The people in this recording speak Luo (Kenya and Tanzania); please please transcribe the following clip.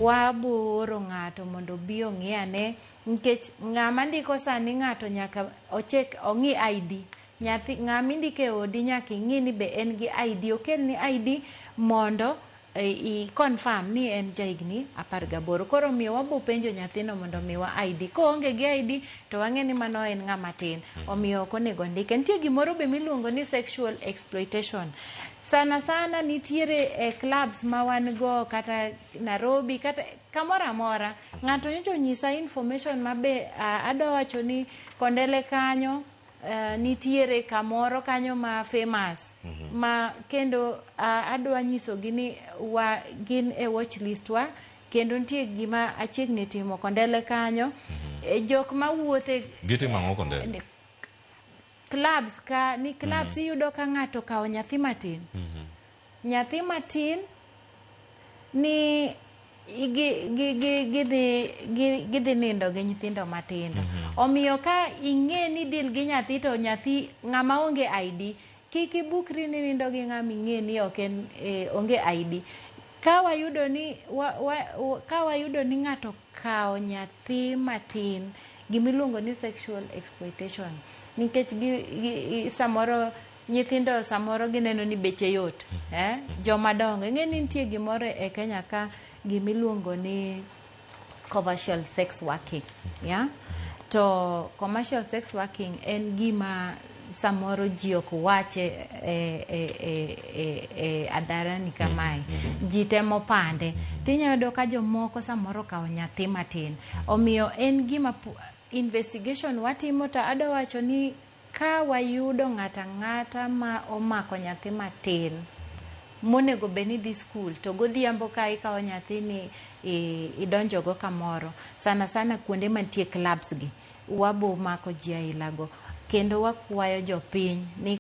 Wabo oro ng'ato mondo obi ong'i ane, nikech ng'ama ndiko sani, ng'ato nyaka ochek, ong'i ID nyathi. Ng'ama indiko e odi nyaka ing'i ni be en gi ID, okelni ID mondo i confirm ni en jahigni 18. Koro omiyo wabo penjo nyathino mondo omiwa ID. Koonge gi ID to wang'e ni mano en ng'ama tin, omiyo ok onego ndike. Nitie gimoro be miluongo ni sexual exploitation. Sana sana nitiere e clubs ma wan go, kata Nairobi, kata kamoro amora. Ng'ato nyocha onyisa information mabe adwa wacho ni Kondele kanyo nitiere kamoro kanyo ma famous ma kendo adwa nyisogi ni wa gin e watch list wa, kendo nitie gima achiegni timo Kondele kanyo. Jok mawuothe Gitimo ang'o Kondele? Clubs ka ni clubs iyudo ka ng'ato kawo nyathi matin, nyathi matin ni gidhi nindo gi nyithindo matindo. Omiyo ka ing'e ni deal gi nyathi, to nyathi ng'ama onge ID, kik ibukri ni nindo gi ng'ama ing'e ni ok en onge ID. Ka wayudo ni ka wayudo ni ng'ato kawo nyathi matin, gimiluongo ni sexual exploitation, nikech gi samoro nyithindo samoro gineno ni beche yot, eh? Joma dongo ing'e ni nitie gimoro e Kenya ka gimiluongo ni commercial sex working, yeah? To commercial sex working en gima samoro ji ok wache e hadharani kamae, ji temo pande. Tinyalo yudo ka jomoko samoro okawo nyathi matin. Omiyo en gima investigation watimo. To adwa wacho ni ka wayudo ng'ato ang'ata ma omako nyathi matin monego bed ni dhi skul, to godhiambo ka ikawo nyathini idonjogo kamoro, sana sana kuonde mantie clubs gi, wabo mako ji ailago. Kendo wakwayo jopiny ni